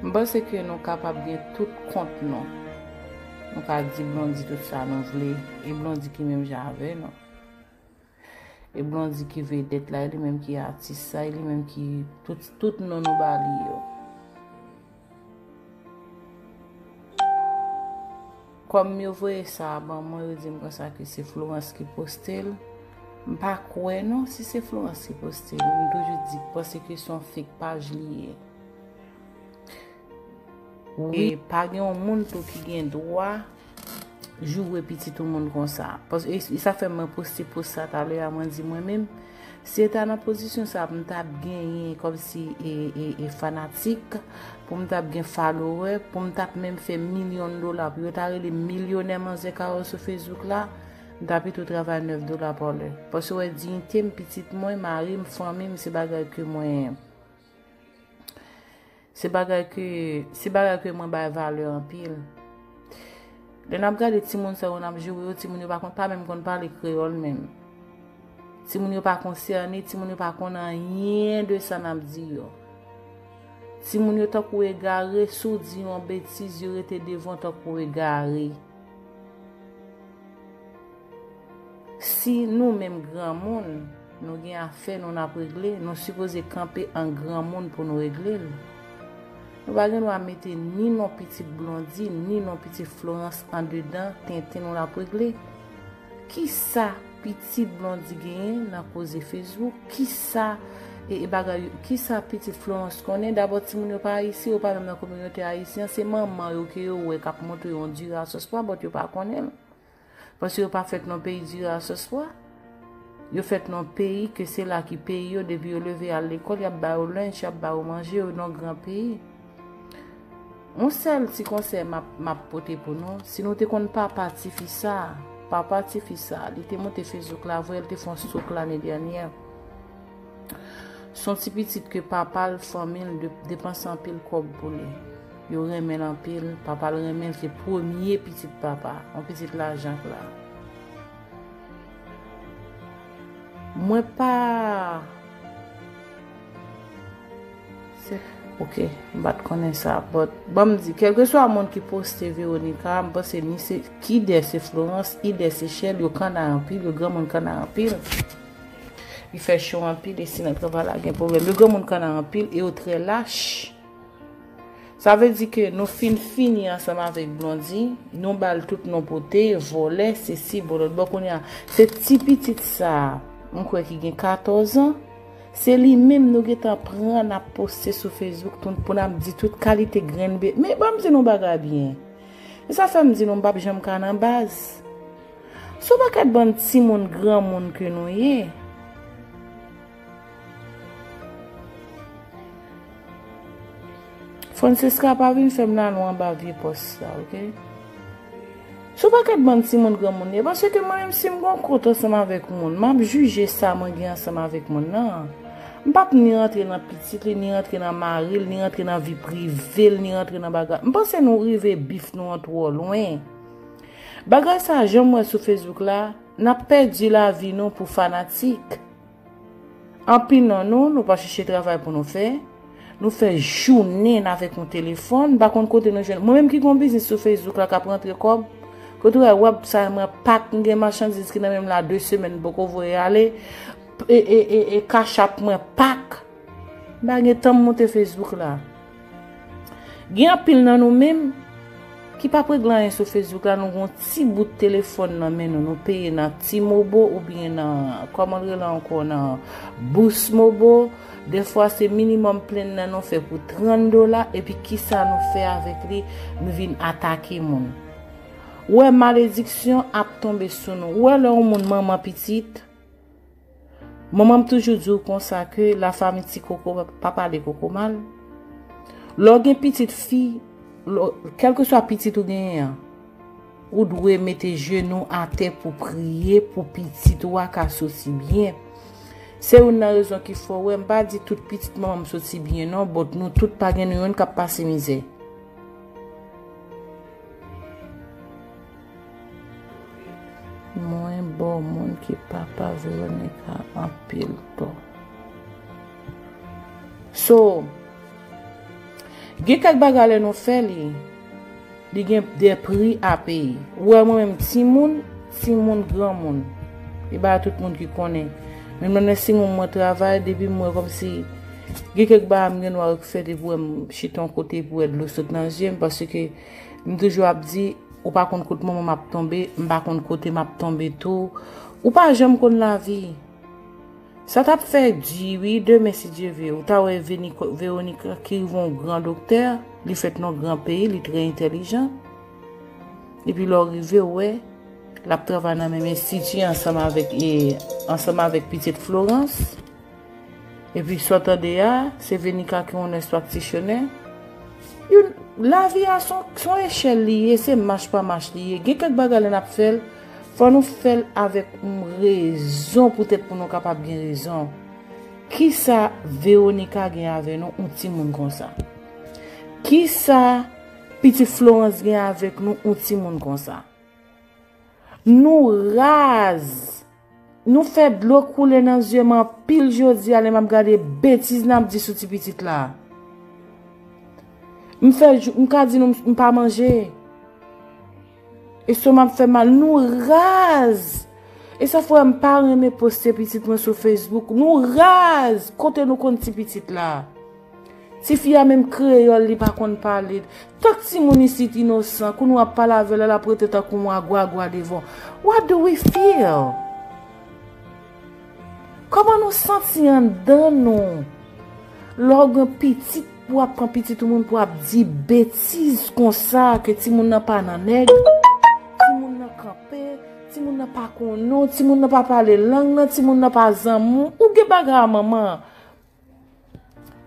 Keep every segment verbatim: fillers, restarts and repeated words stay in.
M panse ke nou kapab gen tout kont nou. Nou ka di Blondy tout sa nou vle, e Blondy ki menm jan avè nou. E Blondy ki vedèt la, e li menm ki atis sa, e li menm ki tout, tout non nou ba li yo. Kòm yo voye sa a ban mwen, yo di m konsa ke se Florence ki poste l. M pa kwè non si se Florence ki poste l. M toujou di, panse ke se yon fake paj li ye. Wi, e pa gen yon moun tou ki gen dwa joure pitit yon moun konsa. Paske e, e sa fè mwen poste post sa talè a, mwen di mwen menm, si yo ta nan pozisyon sa, pou m t ap genyen kòmsi e, e, e fanatik, pou m t ap gen follower, pou m t ap menm fè milyon dola, pou yo ta rele m milyonè manzè Karo sou Facebook la, m ta pito travay nèf dola pa lè. Paske w wè diyite m, pitit mwen, mari m, fanmi m, se bagay ke mwen, se bagay ke, se bagay ke mwen bay valè anpil. Lè n ap gade timoun sa yo n ap joure yo, timoun yo pa konn, pa menm konn pale kreyòl menm. Timoun yo pa konsène, timoun yo pa konn anyen de sa n ap di yo. Timoun yo tankou egare, si w di yon betiz, yo rete devan w tankou egare. Si nou menm granmoun, nou gen afè nou n ap regle, nou sipoze kanpe an granmoun pou nou regle l. Nou pa gen dwa mete ni non pitit Blondy, ni non pitit Florence andedan tenten nou l ap regle. Kisa pitit Blondy genyen nan koze Facebook? Kisa, e, e bagay, kisa pitit Florence konnen? Dabò, timoun yo pa ayisyen, yo pa menm nan kominote ayisyen, se manman yo ke yo wè k ap montre yo yon diri a sòs pwa, but yo pa konnen l. Paske yo pa fèt nan peyi diri a sòs pwa. Yo fèt nan peyi ke se la ki peyi yo, depi yo leve al lekòl, y ap ba yo lenj, y ap ba yo manje, yo nan gran peyi. Yon sèl ti konsèy m ap, m ap pote pou nou, si nou te konn papa tifi sa, papa tifi sa, li te monte Facebook la, vre, li te fè yon stroke lane dènyè. Se yon ti pitit ke papa l, fanmi l de-, depanse anpil kòb pou li. Yo renmen l anpil, papa l renmen l, se premye pitit papa, yon pitit lajan k la. Mwen pa, se, ok, m pa t konnen sa, but ban m di, kèlkeswa moun ki poste Veronica, m panse ni se, kidè se Florence, idè se Shell, yo kannay anpil, yo granmoun kannay anpil. Li fè cho anpil, e si nan travay la gen pwoblèm. Yo granmoun kannay anpil, e yo trè lach. Sa vle di ke nou fin fini ansanm avèk Blondy, nou ba l tout non pote, vòlè, sesi, bolòt. Bon, kounye a, se ti pitit sa a, m kwè ki gen katòz an, se li menm nou gentan pran, n ap poste sou Facebook, pou, pou n ap di tout kalite grenn be-, men ban m di nou bagay byen. E sa fè m di nou m p ap janm ka nan baz. Se yon pakèt bann timoun granmoun ke nou ye. Francesca, pa vin fè m lalwa anba vye pòs sa, ok? Se yon pakèt bann timoun granmoun ye, paske mwen menm si m gon kont ansanm avèk moun, m ap jije sa mwen gen ansanm avèk moun nan. M p ap ni rantre nan pitit li, ni rantre nan mari l, ni rantre nan vi prive l, ni rantre nan bagay. M panse nou rive bif nou an twò lwen. Bagay sa, jan m wè sou Facebook la, n ap pèdi lavi nou pou fanatik. Anpil nan nou, nou pa chèche travay pou nou fè. Nou fè jounen n avèk yon telefòn, n pa konn kote nou jwenn. Mwen menm ki gon biznis sou Facebook la k ap rantre kòb, kote w wè, w ap sa mwen pak, m gen machandiz ki nan men m la de semèn m poko voye ale, e, e, e, e Cash App mwen pak. M pa gen tan m monte Facebook la. Gen anpil nan nou menm ki p ap regle anyen sou Facebook la, nou gon ti bout telefòn nan men nou, nou peye nan T-Mobile oubyen nan, kòman l rele ankò, nan Boost Mobile. Dèfwa se minimum plan nan nou fè pou trant dola, epi kisa nou fè avèk li? Nou vin atake moun. Ou wè malediksyon ap tonbe sou nou. Ou wè lè yon moun manman pitit, manman m toujou di w konsa ke lafanmi ti koko pa pale koko mal. Lè w gen pitit fi, lè w, kèlkeswa pitit ou genyen an, ou dwe mete jenou atè pou priye pou pitit ou a ka soti byen. Se youn nan rezon ki fè w wè m pa di tout pitit manman m soti byen non, but nou tout pa gen nou youn k ap pase mizè. Mwen ba w moun ki papa Veronica anpil tò. So, Gen kèk bagay lè nou fè li, li gen de pri a peye. Ou wè mwen menm timoun, timoun granmoun. E ba tout moun ki konnen. Men mwen nan simoun mwen travay, depi mwen kòmsi gen kèk bagay m gen dwa fè depi wè m chita yon kote pou wè dlo sot nan zye m, paske m toujou ap di, ou pa konn kot moman m ap tonbe, m pa konn kote m ap tonbe tou. Ou pa janm konn lavi. Sa t ap fè di wi, demen si Dye vle, ou ta wè Venika- Veronica ki rive yon gran doktè, li fèt nan gran peyi, li trè entèlijan. Epi lè w rive, ou wè, l ap travay nan menm enstiti ansanm avèk, e, ansanm avèk pitit Florence. Epi sa w tande a, se Veronica ki yon nurse practitioner. Yon, lavi a se yon, se yon echèl li ye, se mach pa mach li ye. Gen kèk bagay lè n ap fè l, fò nou fè l avèk yon rezon poutèt pou nou kapab gen rezon. Kisa Veronica gen avè nou, yon timoun konsa? Kisa pitit Florence gen avèk nou, yon timoun konsa? Nou raz. Nou fè dlo koule nan zye m anpil jodi a lè m ap gade betiz n ap di sou ti pitit la. M fè jou, m ka di nou m pa manje. Estoma m fè mal. Nou raz. E sa fè m pa renmen poste pitit mwen sou Facebook. Nou raz. Kote nou konn ti pitit la? Tifi a menm kreyòl li pa konn pale. Tank timoun isit inosan, kou nou ap pale avè l, l ap rete tankou yon agwagwa devan. What do we feel? Kòman nou santi anndan nou? Lè w gen pitit, pou w ap pran pitit yon moun pou w ap di betiz konsa, ke timoun nan pa nan nèg, timoun nan kanpe, timoun nan pa konnen w, timoun nan pa pale lang nan, timoun nan pa zanmi w, ou gen bagay a manman.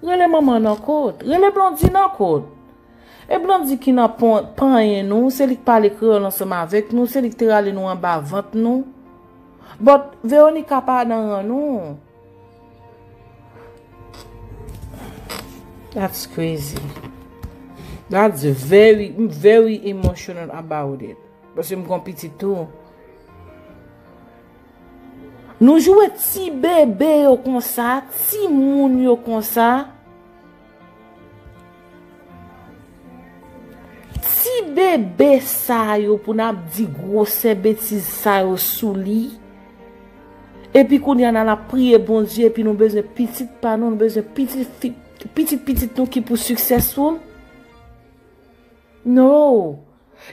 Rele manman nan kot, rele Blondy nan kot. E Blondy ki nan pon- panyen nou, se li k pale kreyòl ansanm avèk nou, se li k te rale nou anba vant nou. But Veronica pa nan ran nou. That's crazy. That's very, I'm very emotional about it. Paske m gon pitit tou. Nou joure ti bebe yo konsa, ti moun yo konsa. Ti bebe sa yo pou n ap di gwosè betiz sa yo sou li. Epi kounye a n al ap priye Bondye, epi nou bezwen pitit pa nou, nou bezwen pitit fi- pitit pitit nou ki pou successful. No.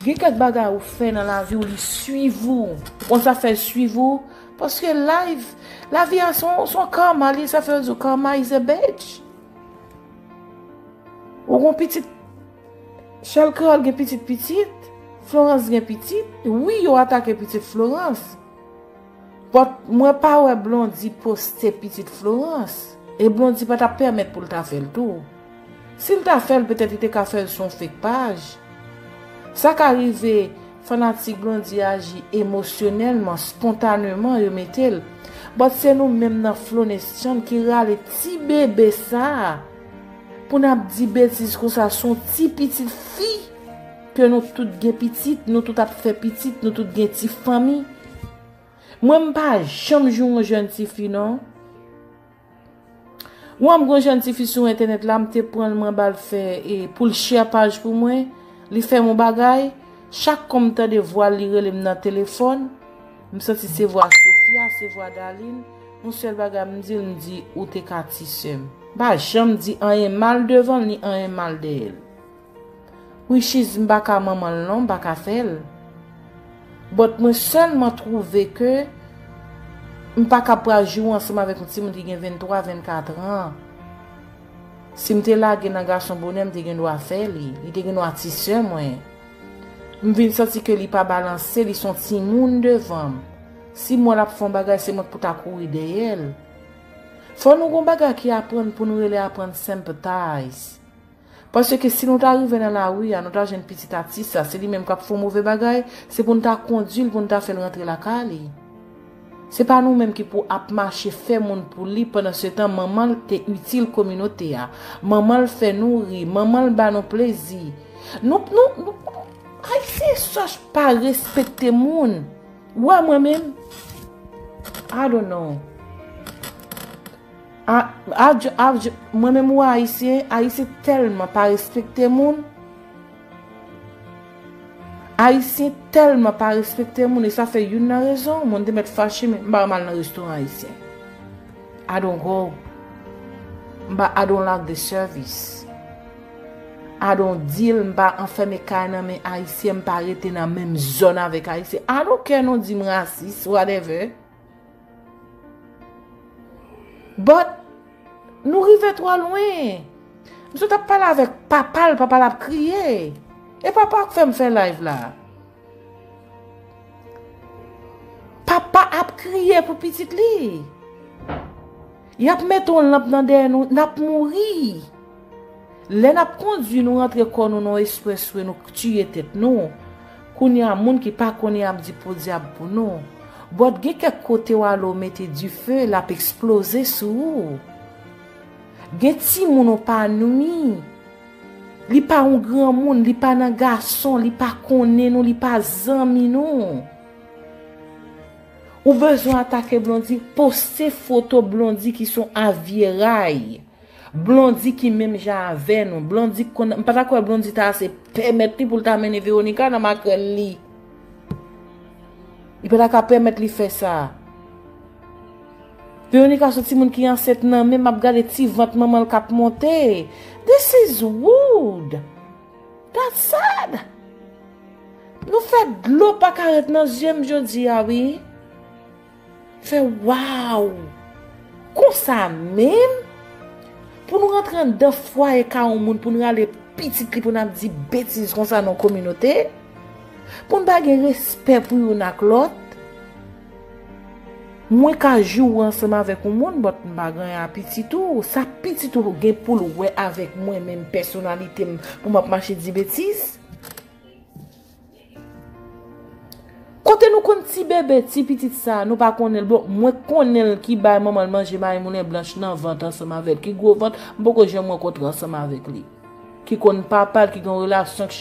Gen kèk bagay ou fè nan lavi w, li swiv ou. Ou konn sa fè l swiv ou? Paske life, lavi a se yon, se yon karma, li sa fè yo di w karma is a bitch. Ou gon pitit, Shell Creole gen pitit pitit, Florence gen pitit, wi yo atake pitit Florence. But mwen pa wè Blondy poste pitit Florence. E Blondy pa t ap pèmèt pou l ta fè l tou. Si l ta fè l, petèt li te ka fè l sou yon fake paj. Sa ka rive, fanatik Blondy aji emosyonèlman, spontaneman, yo mete l. But se nou menm nan Flow Nation ki rale ti bebe sa a pou n ap di betiz konsa, se yon ti pitit fi ke nou tout gen pitit, nou tout ap fè pitit, nou tout gen ti fanmi. Mwen m pa janm joure yon jèn tifi non. Mwen m gon jèn tifi sou entènèt la, m te pran l mwen ba l fè e pou l share paj pou mwen, li fè m yon bagay, chak kon m tande vwa l li rele m nan telefòn, m santi se vwa Sofia, se vwa Darline, yon sèl bagay m di l, m di ou te ka ti sè m. M pa janm di anyen mal devan l ni anyen mal dèyè l. Which is m pa ka manman l non, m pa ka fè l. But mwen sèlman twouve ke m pa ka pral joure ansanm avèk yon timoun ki gen venntwa, vennkat an. Si m te lage nan gason bonè, m te gen dwa fè li. Li te gen dwa ti sè mwen. M vin santi ke li pa balanse, li se yon timoun devan m. Si m wè l ap fè yon bagay, se mwen k pou ta kouri dèyè l. Fò nou gon bagay ki aprann pou nou rele aprann sympathize. Paske si nou ta rive nan lari a, nou ta jwenn pitit atis sa, se li menm k ap fè yon move bagay, se pou n ta kondui l, pou n ta fè l rantre lakay li. Se pa nou menm ki pou ap mache fè moun pou li, pandan se tan manman l te itil kominote a. Manman l fè nou ri, manman l ba nou plezi. Nou, nou, nou, Ayisyen sòch pa respekte moun. Ou wè mwen menm, I don't know. A, a, a, mwen menm ou Ayisyen, Ayisyen tèlman pa respekte moun. Ayisyen tèlman pa respekte moun, e sa fè youn nan rezon, moun te mèt fache, men m pa mal nan restoran ayisyen. I don't go. M pa, I don't like the service. I don't deal, m pa anfème kay nan men Ayisyen, m pa rete nan menm zòn avèk Ayisyen. I don't care, nou di m rasis, whatever. But, nou rive twò lwen. M sot ap pale avèk papa l, papa l ap kriye. E papa k fè m fè live la. Papa ap kriye pou pitit li. Y ap mete yon lanp nan dèyè nou, n ap mouri. Lè n ap kondui, nou rantre kò nou nan yon espreswe, nou tiye tèt nou. Kounye a, moun ki pa konnen ap di podyab pou nou. But gen kèk kote w ale, w mete dife, l ap eksploze sou ou. Gen timoun ou pa nwi. Li pa yon granmoun, li pa nan gason, li pa konnen nou, li pa zanmi nou. Ou bezwen atake Blondy, poste foto Blondy ki se yon avyeray. Blondy ki menm jan avè nou. Blondy konn, m pa ta kwè Blondy ta se pèmèt li pou l ta mennen Veronica nan makrèl li. Li pa ta ka pèmèt li fè sa. Veronica se yon timoun ki ansent nan men m, ap gade ti vant manman l k ap monte. This is rude. That's sad. Nou fè dlo pa ka ret nan zye m jodi a, wi. Fè waw. Konsa menm? Pou nou rantre anndan fwaye ka yon moun, pou n rale pitit li, pou n ap di betiz konsa nan kominote? Pou n pa gen respè pou youn ak lòt? Mwen ka joure ansanm avèk yon moun, but m pa gen anyen a pitit ou. Sa pitit ou gen pou l wè avèk mwen menm pèsonalite m pou m ap mache di betiz? Kote nou konn ti bebe, ti pitit sa, nou pa konnen l? Bon, mwen konnen l ki bay manman l manje mayi moulen blanch nan vant ansanm avè l, ki gwo vant, m poko janm rankontre ansanm avèk li. Ki konn papa l, ki gen yon relasyon k